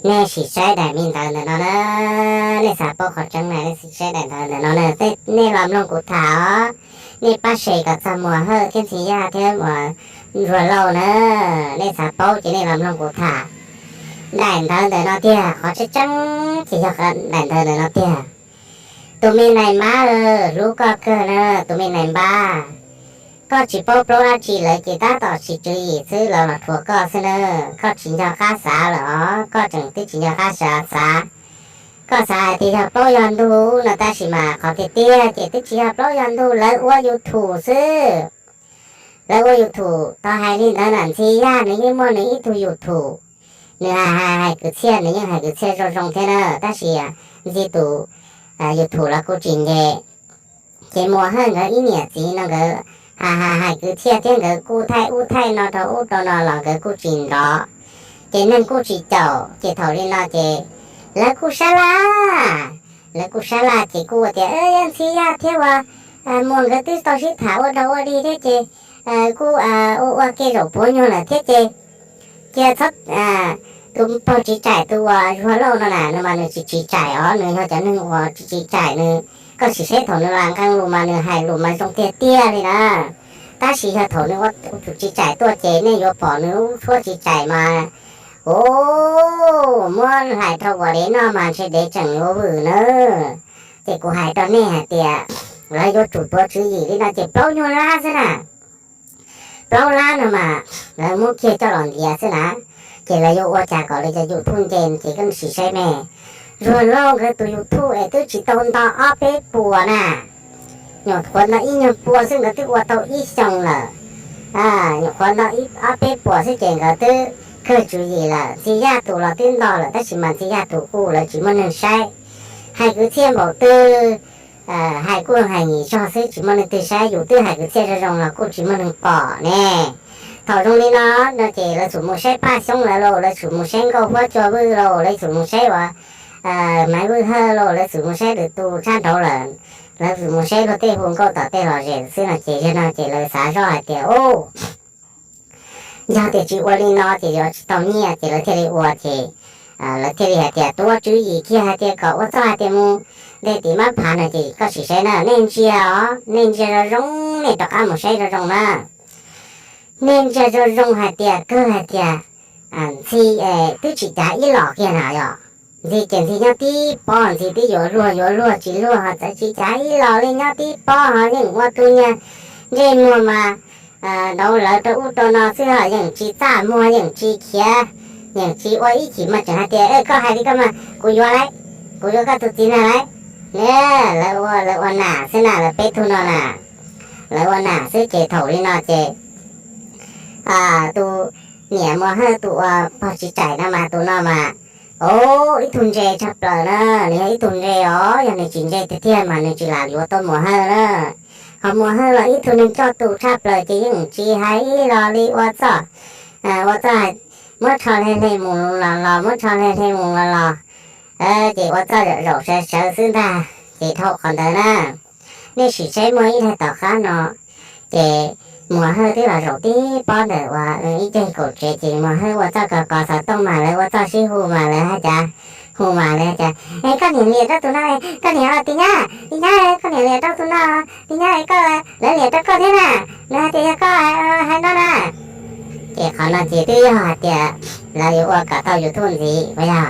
Nej sim saib daim me ntawv ntawm no na, nej xav paub qhov tseeb na, nej sim saib daim ntawv ntawm no na, nej los mloog kuv tham os. Nej pab share kom txog Muas Hawj thiab Ntxhi Yaj thiab Muas Ntsuag Lauj na, nej xav paub ces nej los mloog kuv tham. Daim ntawv ntawm no tiag, qhov tseeb tseeb ces yog daim ntawv ntawm no tiag. Tus me nais npab, hlub koj kawg na tus me nais npab. Koj tsis paub plaub dab tsi lawm ces tab tom tsis tswv yim xwb, lawv los rhuav koj xwb na. Koj tsis nco qab xav lawm os, koj tseem twb tsis nco qab xav xav. Koj xav hais tias yog plaub yog ntug no, tab sis mas qhov tiag tiag ces twb tsis yog plaub yog ntug, lawv ua YouTube xwb. Lawv ua YouTube, tau hais li ntawd na, Ntxhi Yaj nws yeej muaj nws ib tug YouTube, nws hais hais kwv txhiaj, nws yeej hais kwv txhiaj zoo zoo thiab na, tab sis Ntxhi tus YouTube los kuj tsis nce. Ces Muas Hawj nkawd ib niam txiv no nkawd hais hais hais kwv txhiaj thiab nkawd kuj thaij ub thaij no rau ub rau no los nkawd kuj tsis nrov, ces neeg kuj tsis caum, ces thaum li no ces lawv kuj sab laj, lawv kuj sab laj ces kuj tias Ntxhi Yaj thiab ua Muas nkawd twb tau sib tham ua dog ua dig thiab ces kuj ua ua ke zaum puav nyuag lawm thiab ces cia txhob, tus pog Tsis Tsaim tus uas Zuag Lauj no na, nws mas nws tsis tsis tsaim os, nws yog cov neeg uas tsis tsis tsaim nws. Koj sim saib thaum nws lam nqee lus mas nws hais lus mas zoo tiag tiag li na. Tab sis yog thaum nws ua tus Tsis Tsaim tuaj ces nej yuav pom nws lub suab Tsis Tsaim mas, u, muab hlais rau ua dev noj mas ntshe dev tseem yuav vwm na. Ces kuv hais rau nej hais tias lawv yuav tsum tuav tswv yim li no ces plaub nyuag lab xwb na. Plaub lab no mas lawv muab kiag coj los ntiav xwb na. Ces lawv yuav ua cas kom lawv cov YouTube nce ces koj sim saib me. Zuag Lauj nkawd tus YouTube es twb tsis tau nto ob peb puas na. Nyuam qhuav nto ib nyuag pua xwb nkawd twb ua tau ib xyoos lawm. Nyuam qhuav nto ob peb puas xwb ces nkawd twb kawg tswv yim lawm. Ntxhi Yaj tus los twb nto lawm tab sis mas Ntxhi Yaj tus kuj lawv tsis muaj neeg saib. Hais kwv txhiaj npaum twg, hais kuj hais nyim zog xwb tsis muaj leej twg saib, yus twb hais kwv txhiaj zoo zoo los kuj tsis muaj neeg pom ne. Thaum zoo li no, no ces lawv txhum mus saib Paj Xyoob lawv lauj, lawv txhum mus saib Nkauj Huab Cua Vwj lauj, lawv txhum mus saib uas Maiv Vwj Hawj lauj, lawv txhum mus saib lwm tus tshaj nraud lawm, lawv txhum mus saib luag tej hu nkauj tom tej lom zem xwb no ces yog no ces lawv xav zoj hais tias, u, yog tias tsis ua li no ces yuav tsis tau nyiaj ces lawv thiaj li ua ces lawv thiaj li hais tias tuav tswv yim kiag hais tias kom ua txoj hais tias mus ntej tim mab phav no ces koj sim saib na, nej ntsia os, nej ntsia zoo zoo, nej rov qab mus saib zoo zoo na. Nej ntsia zoo zoo hais tias kawg hais tias Ntxhi twb tsis cav ib los kiag na yom. Ntxhi ces Ntxhi nyob tib pob, Ntxhi twb yuav luag yuav luag tsis luag ho txawm tsis cav ib los li, nyob tib pob ho yeej ua tus niag ntsej muag mas ntaus lawv rau ub rau no xwb ho yeej tsis txaj muag, yeej tsis khiav, yeej tsis ua ib chim mas tseem hais tias koj hais li koj mas kuv yuav lauj, kuv yuav koj tus txiv neej lauj. Lawv ua, lawv ua nam xwb na, lawv peb tug no na, lawv ua nam xwb ces thaum li no ces tus niam Muas Hawj tus uas pog Tsis Tsaim no mas tus no mas, o, ib tug ntse tshaj plaws na, nws yog ib tug ntse os, yog nws tsis ntse tiag tiag mas nws tsis lam yuav tau Muas Hawj na. Ho Muas Hawj los ib tug neeg coj tus tshaj plaws ces yeej tsis hais ib los li, ua txoj, ua txoj muab tsho hle hle mus los los, muab tsho hle hle mus los los, ces ua txoj zaum zaum sawv sawv xwb ntag. Ces dhau qhov ntawd na, nej sim saib muaj ib daim tom qab no, ces Muas Hawj twb los zaum tib pob ntawm uas ib ceg kaum tsev ces Muas Hawj ua txoj kos kos xov tooj mas lawv ua txoj sib hu mas lawv hais cas, hu mas lawv hais tias, es koj niam liam rau tus no, koj niam, tij nyab, tij nyab, koj niam liam rau tus no, tij nyab, koj, lawv liam rau koj thiab na, lawv hais tias yog koj hais no na. Ces qhov no ces twb yog hais tias lawv yuav ua kom tau YouTube ntxiv puas yog?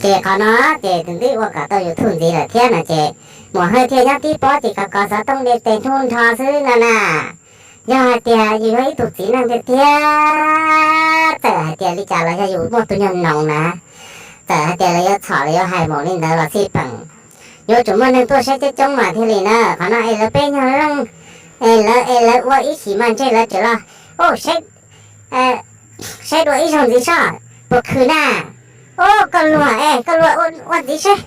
Ces qhov no ces tus twb ua kom tau YouTube ntxiv lawm thiab no ces Muas Hawj thiaj nyob tib pob ces kos kos xov tooj de tes hnub nrho xwb no na. Yog hais tias yus yog ib tug txiv neej tiag tiag, txawm hais tias li cas los yog yus muaj tus nyuag noov na, txawm hais tias lawv yuav txhom lawv yuav hais npaum li ntawd los xij peem, yuav tsum muaj neeg tuaj saib coob coob mas thiaj li na. Qhov no es lawv peb nyuag leej, es lawv, es lawv ua ib chim mas ntshe lawv tseem los, u, saib, saib dua ib zaug ntxiv soj, puas khwm na. U, koj luag es koj luag ua ntxiv seb,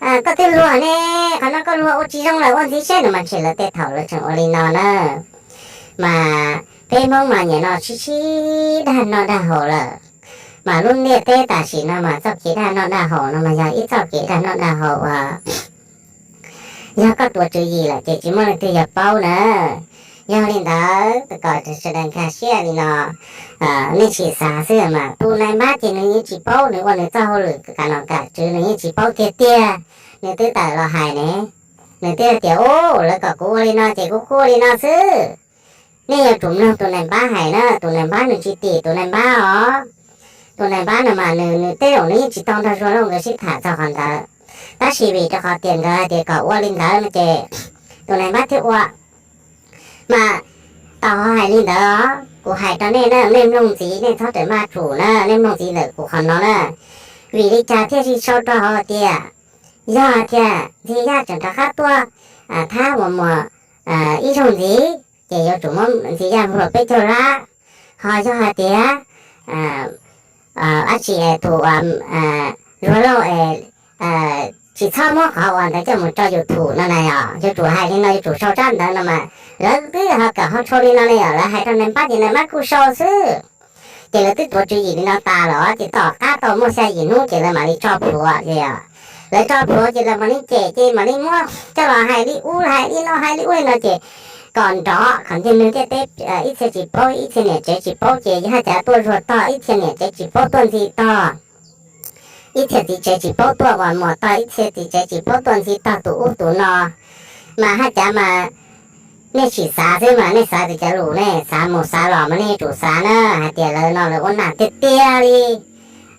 koj twb luag ne, qhov no koj luag ua tsis zoo lawm, ua ntxiv seb no mas ntshe lawv tej thaum lawv tseem ua li no na. Mas peb Hmoob mas nim no sib sib dag noj dag haus lawm, mas lub ntiaj teb tam sim no mas txoj kev dag noj dag haus no mas yog ib txoj kev dag noj dag haus uas yog koj tuav tswv yim lawm ces tsis muaj leej twg yog paub na. Yog li ntawd kom sawv daws nkag siab li no, nej sim xav xwb mas tus nais npab ces nws yeej tsis paub, nws ua nws txoj hauj lwm kam nom kam tswv, nws yeej tsis paub tiag tiag. Nws twb tawm los hais ne, nws twb tias, Ub, lawv kom kuv ua li no ces kuv kuj ua li no xwb. Nej yuav tsum mloog tus nais npab hais na, tus nais npab nws tsis tim tus nais npab os. Tus nais npab no mas nws nws tej zaum nws yeej tsis tau nrog Zuag Lauj nkawd sib tham txog qhov ntawd, tab sis vim rau qhov tias nkawd hais tias kom ua li ntawd no ces tus nais npab thiaj ua. Mas tau hais li ntawd, kuv hais rau nej na, nej mloog ntxiv, nej txhob rawm maj tsum na, nej mloog ntxiv ntawm kuv qhov no na. Vim li cas thiaj li sau rau hauv tias, yog tias Ntxhi Yaj tseem rov qab tuaj thab uas muam ib zaug ntxiv ces yuav tsum muab Ntxhi Yaj nplua peb caug lab. Ho yog hais tias dab tsi es tus Zuag Lauj es tsis txhob muab qhov uas ntawd coj mus tso YouTube no na, yog yuav tsum hais li no, yuav tsum sau tsab ntawv no mas lawv twb ho kawm ho tshau li no ne, yog lawv hais rau nais npab ces nais npab kuj sau xwb. Ces lawv twb tuav tswv yim li no tas lawm ces tom qab tau muaj xya yim hnub ces lawv mam li tso plhuav. Lawv tso plhuav ces lawv mam li cem, ces mam li muab coj los hais li ub hais li no hais li ub li no ces kom nrov kom ntiag neeg ntiaj teb ib txhia tsis paub, ib txhia niam tsev tsis paub, ces yog hais tias tuaj Zuag tog ib txhia niam tsev tsis paub tuaj Ntxhi tog, ib txhia txiv tsev tsis paub tuaj uas muam tog, ib txhia txiv tsev tsis paub tuaj Ntxhi tog tus ub tus no. Mas hais cas mas nej sim xav xwb mas nej xav tias cov lus nej xav mus xav los mas nej yuav tsum xav na, hais tias lawv no lawv ua nam tiag tiag li.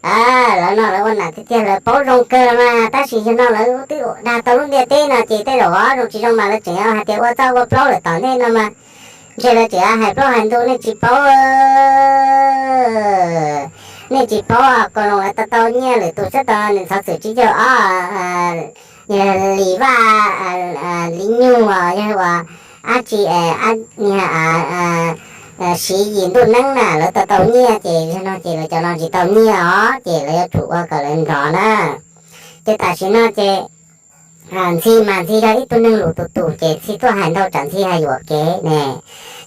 Lawv no lawv ua nam tiag tiag, lawv paub zoo kawg los mas, tab sis yog no lawv twb dag tau lub ntiaj teb no ces tej zaum zoo tsis zoo mas lawv tseem hais tias ua txoj ua plaub lawm tom ntej no mas ntshe lawv tseem hais plaub hais ntug nej tsis paub. Nej tsis paub, Koos Loos lawv tau tau nyiaj lwm tus sab tau nws ntxhov txwm tsib caug ob, Lis Vaj, Lis Nyug, yog ua dab tsi, niag Siv Yis Ntuj Neeb na, lawv tau tau nyiaj ces yog no ces lawv cov no tsis tau nyiaj os, ces lawv yuav tsum ua kom lawv nrov na. Ces tam sim no ces Ntxhi mas Ntxhi yog ib tug neeg lus tus tus ces Ntxhi tuaj hais ntau tsam Ntxhi hais yuam kev ne.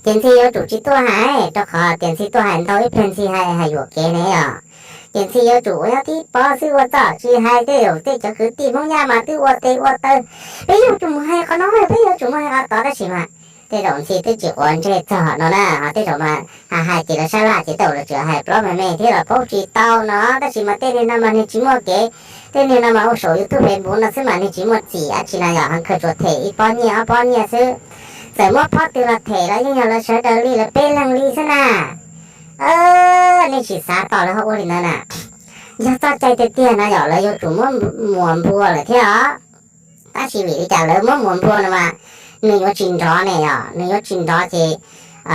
Ces Ntxhi yuav tsum tsis tuaj hais, rau qhov tias Ntxhi tuaj hais ntau ib pliag Ntxhi hais hais yuam kev ne yom. Ces Ntxhi yuav tsum ua nyob tib pob xwb, ua txoj tsis hais tej zaum tej cov kwv tij Hmoob Nyab mas twb ua tes ua taw, peb yuav tsum mus hais qhov no, peb yuav tsum mus hais qhov tod, tab sis mas tej zaum Ntxhi twb tsis quav ntsej txog no na, ho tej zaum mas hais hais ces lawv sab laj ces tej zaum lawv tseem hais plaub me me thiab los paub tsis tau no, tab sis mas tej niag no mas nws tsis muaj kev, tej niag no mas ua saum YouTube Facebook no xwb mas nws tsis muaj txim dab tsi no yom, heev kawg tsuas them ib pob nyiaj ob pob nyiaj xwb. Txawm muab pob twg los them los yeej yog lawv sawv daws li, lawv peb leeg li xwb na. Nej tsis xav tos lawv ho ua li ntawd na. Yog txoj cai tiag tiag no yom, lawv yuav tsum muab muas npua lawm thiab os. Tab sis vim li cas lawv muab muas npua no mas nws yuav tsis nrov ne yom, nws yuav tsis nrov ces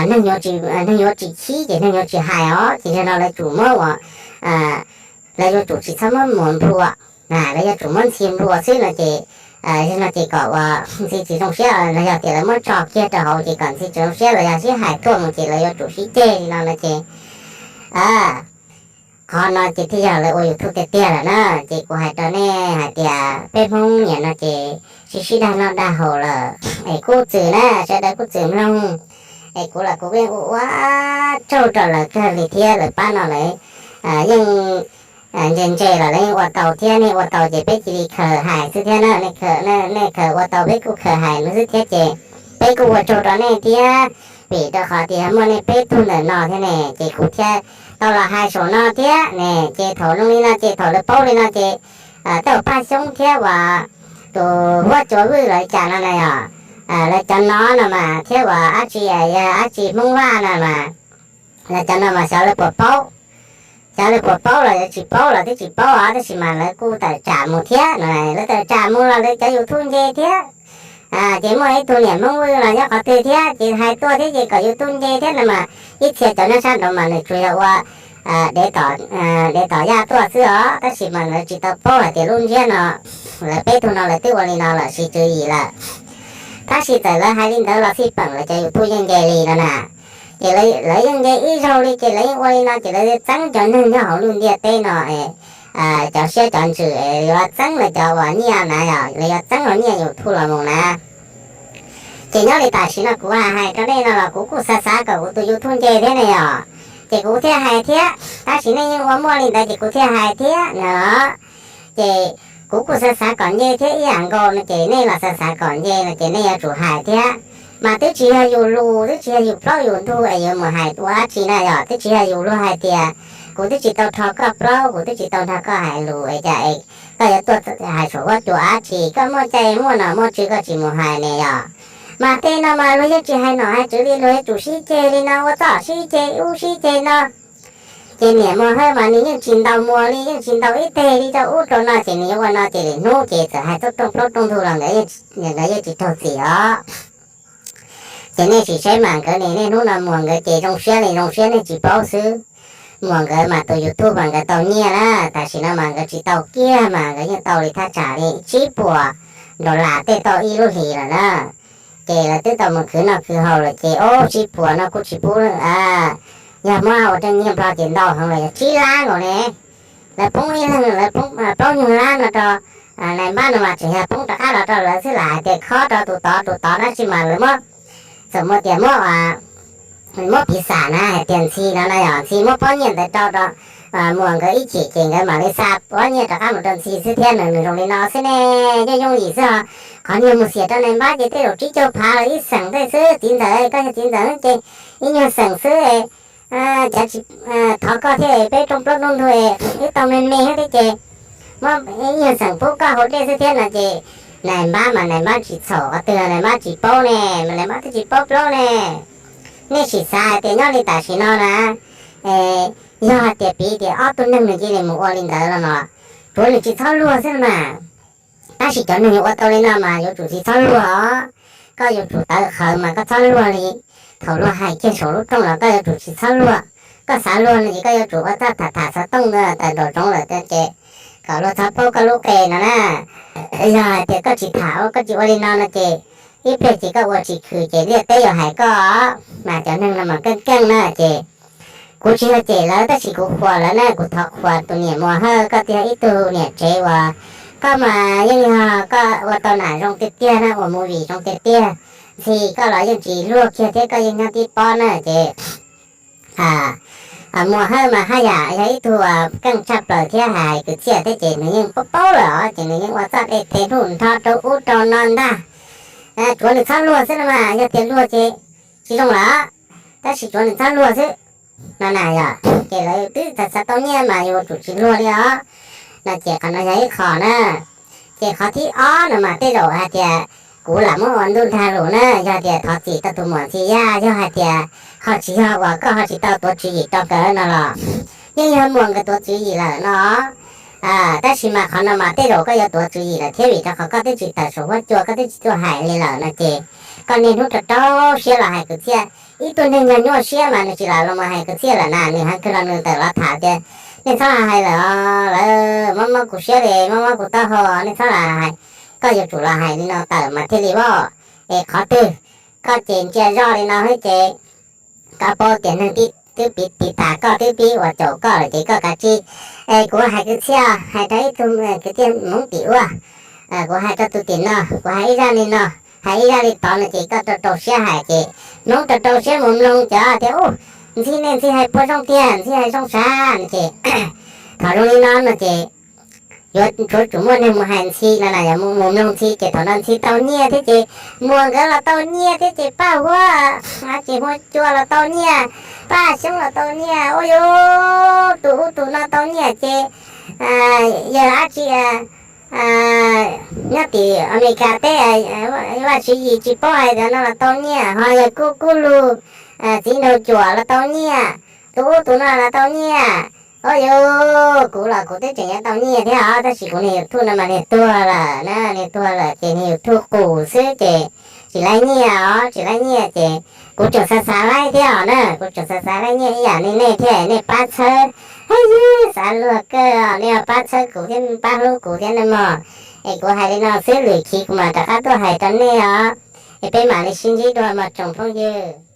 neeg yuav tsis, neeg yuav tsis khib ces neeg yuav tsis hais os, ces yog no lawv tsum muab ua, lawv yuav tsum tsis txhob muab muas npua, lawv yuav tsum muab Ntxhi npua xwb no ces, yog no ces kom ua Ntxhi tsis zoo siab los yog tias lawv muab tso kiag rau hauv ces kom Ntxhi tsis zoo siab los yog sib hais tuaj mus ces lawv yuav tsum sib ceg li no no ces qhov no ces thiaj yog lawv ua YouTube tiag tiag lawm na. Ces kuv hais rau nej hais tias peb Hmoob niam no ces sib sib dag noj dag haus lawm es kuj txwm na, sawv daws kuj txwm mloog. Es kuv los kuv yeej ua ua tsaug rau lawv kawg li thiab, lawv pab no lawv yeej ntse ntse los lawv yeej ua tau thiab, nej ua tau ces peb cia li khaws hais xwb thiab na, nej khaws ua tau peb kuj khaws hais no xwb thiab ces peb kuj ua tsaug rau nej thiab, vim rau qhov tias muaj nej peb tug ntawm no thiab ne ces kuv thiaj tau los hais saum no thiab ne. Ces thaum zoo li no ces thaum lawv paub li no ces tej uas Paj Xyoob thiab uas tus Huab Cua Vwj lawv cas no na yom, lawv cov no no mas thiab uas dab tsi, dab tsi Hmoob Vaj no mas lawv cov no mas xyov lawv puas paub, xyov lawv puas paub los yuav tsis paub los twb tsis paub os, tab sis mas lawv kuj tawm tsam mus thiab no, lawv tawm tsam mus los lawv cov YouTube nce thiab. Ces muaj ib tug niam Hmoob Vwj los nyob qhov twg thiab ces hais tuaj thiab ces kom YouTube nce thiab no mas ib txhia cov nyob sab nraud mas nws tsuas yog ua dev tom yaj tuaj xwb os, tab sis mas lawv tsis tau paub hais tias lub ntsiab no lawv peb tug no lawv twb ua li no lawm siv tswv yim lawm. Tab sis txawm lawv hais li ntawd los xij peem lawv cov YouTube yeej nce li no na. Ces lawv yeej nce ib zaug li ces lawv yeej ua li no ces lawv txeeb cov neeg nyob hauv lub ntiaj teb no cov siab cov ntsws, yuav txeeb lawv cov uas nyiaj na yom, lawv yuav txeeb los nyiaj YouTube los mus na. Ces nyob li tam sim no kuv hais hais rau nej no los kuv kuj xav xav kom kuv tus YouTube nce thiab ne yom, ces kuv thiaj hais thiab, tab sis nej yeej ua muaj li ntawd ces kuv thiaj hais thiab no. Ces kuv kuj xav xav kom nce thiab ib yam nkaus no ces nej los xav xav kom nce no ces nej yuav tsum hais thiab. Mas twb tsis yog yus lus, twb tsis yog yus plaub yus ntug es yuav mus hais ua dab tsi na yom, twb tsis yog yus luag hais tias kuv twb tsis tau rho koj plaub, kuv twb tsis tau nrog koj hais lus es cas es koj yuav tuaj hais saum huab cua dab tsi, koj muaj cai muaj nom muaj tswv koj tsis mus hais ne yom. Mas tej no mas luag yeej tsis hais nom hais tswv li, luag yuav tsum sib ceg li no, ua txoj sib ceg ub sib ceg no. Ces niam Muas Hawj mas nws yeej tsis ntaus Muas li, yeej tsis ntaus ib teg li, rau ub rau no ces nws yuav ua no ces lwm hnub ces txawm hais txog rooj plaub rooj ntug los nkawd yeej tsis raug txim os. Ces nej sim saib mas nkawd ne, niaj hnub no Muas nkawd ces zoo siab li zoo siab nej tsis paub xwb. Muas nkawd mas tus YouTube mas nkawd tau nyiaj na, tam sim no mas nkawd tsis tau kiag mas nkawd yeej tau li thaj tsam li tsib puas dollar tej tau ib lub hlis lawm na. Ces lawv twb tau mus khwv noj khwv haus lawm ces ob tsib puas no kuj tsis pub. Yog muab ua tej nyiaj Nplog ces ntau heev lawm, yog tsib lab nkaus ne. Lawv poob ib leeg lawv poob plaub nyuag lab no rau nais npab no mas tseem yog poob rov qab los rau lawv xwb, lam hais tias khob rau tus tod tus tod dab tsi mas lawv muab, txawm muab tias muab, muab piv xam na hais tias Ntxhi no na yom, Ntxhi muab pob nyiaj ntawd rau rau Muas nkawd ib chim ces nkawd mam li xa pob nyiaj rov qab mus rau Ntxhi xwb thiab, nws zoo li no xwb ne. Yooj yooj yim xwb os. Qhov niag mus xiam rau nais npab ces tej zaum tsib caug phav los ib xeem tej xwb, txiv ntxawm koj yog txiv ntxawm ces ib nyuag xeem xwb. Cov thov koj thiab peb rooj plaub rooj ntug wb tau me me thiab ces muab ib nyuag xeem pub koj haus dej xwb thiab no ces nais npab mas nais npab tsis txhaum qhov twg, nais npab tsis paub ne, mas nais npab twb tsis paub plaub ne. Nej sim xav hais tias nyob li tam sim no na, yog hais tias piv tias ob tug neeg nws cia li mus ua li ntawd los no, tsuav nws tsis txhob luag xwb mas. Tab sis cov neeg yuav ua tau li no mas yuav tsum tsis txhob luag os. Koj yuav tsum tawv qhawv mas koj txhob luag li. Thaum luag hais kiag saum lub rooj los koj yuav tsum tsis txhob luag. Koj xav luag no ces koj yuav tsum ua txoj tham tham xov tooj ntawd tawm nraum zoov lawm ces kom luag txhob paub koj lub qe no na. Yog hais tias koj tsis tham, koj tsis ua li no no ces ib pliag ces koj ua tsis khwm ces liaj teb yuav hais koj. Mas cov neeg no mas keej keej na ces kuv tsis yog cem lawv tab sis kuv qhuas lawv na, kuv thov qhuas tus niam Muas Hawj, koj twb yog ib tug niam tsev uas koj mas yeej yog koj ua tau nam zoo tiag tiag na, ua movie zoo tiag tiag. Ntxhi koj los yeej tsis luag kiag thiab koj yeej nyob tib pob na ces Muas Hawj mas haj yam yog ib tug keej tshaj plaws thiab hais kwv txhiaj thiab ces nws yeej paub paub lawm os ces nws yeej ua txoj dej tes nruj nrho rau ub rau no ntag. Tsuav nws txhob luag xwb no mas, yog tias luag ces tsis zoo lawm, tab sis tsuav nws txhob luag xwb no na yom. Ces lawv twb xav xav tau nyiaj mas yuav tsum tsis luag li os no ces qhov no yog ib qho na. Ces qhov thib ob no mas tej zaum hais tias kuv lam muab ua ntuj dag lus na, yog tias thov txim rau tus muam Ntxhi Yaj, yog hais tias ho tsis yog uas koj ho tsis tau tuav tswv yim rau nkawd no los yeej yog muam nkawd tuav tswv yim lawm no. Tab sis mas qhov no mas tej zaum koj yuav tuav tswv yim lawm thiab vim rau qhov koj twb tsis tawm saum huab cua, koj twb tsis tuaj hais li lawm no ces koj niaj hnub rau rau siab los hais kwv txhiaj. Ib tug neeg yog nyuaj siab mas nws tsis lam los mus hais kwv txhiaj lawm na, nws heev kawg los nws tawm los tham tias nej txhob hais lawm, lawv mob mob kuv siab li, mob mob kuv taub hau, nej txhob lam hais. Koj yuav tsum los hais li no tawm mas thiaj li voj. Es qhov twg koj ces ntsia zoj li no xwb ces koj paub tias neeg twb pib tiv tas koj, twb pib ua caum koj lawm ces koj kav tsij, es kuv hais kwv txhiaj, hais rau ib tug kwv tij Hmoob tim ub, kuv hais rau tus tim no, kuv hais ib zaj li no, hais ib zaj li tod no ces koj rau rau siab hais ces Hmoob rau rau siab mus mloog cov tias u, Ntxhi ne Ntxhi hais puas zoo tiag, Ntxhi hais zoo sav no ces thaum zoo li no no ces yuav tsum muaj neeg mus hais Ntxhi no na, yuav mus mloog Ntxhi ces thaum no Ntxhi tau nyiaj thiab ces Muas nkawd los tau nyiaj thiab ces Paj Huab, ces Huab Cua los tau nyiaj, Paj Xyoob los tau nyiaj, ua yuav tus ub tus no tau nyiaj ces yog dab tsi nyob tim Amelikas teb Vaj Tswv Yim tsis paub hais tias no los tau nyiaj, ho yog Kub Kub Lug, Txiv Nraug Cuam los tau nyiaj, tus ub tus no los tau nyiaj. Ua yuav kuv los kuv twb tseem yuav tau nyiaj thiab os, tab sis kuv niag YouTube no mas niag tuag lawm na, niag tuag lawm ces niag YouTube qus xwb ces tsis laib nyiaj os, tsis laib nyiaj ces kuv tseem xav xav laib thiab os na, kuv tseem xav xav laib nyiaj ib yam li nej thiab, nej pab txhawb. Hab yog xav luag kawg os, nej pab txhawb kuv thiab pab hlub kuv thiab nej mog. Es kuv hais li no xwb, lwm chiv kuv mam rov qab tuaj hais rau nej os. Es peb mam li sib ntsib dua mog tsoom phooj ywg.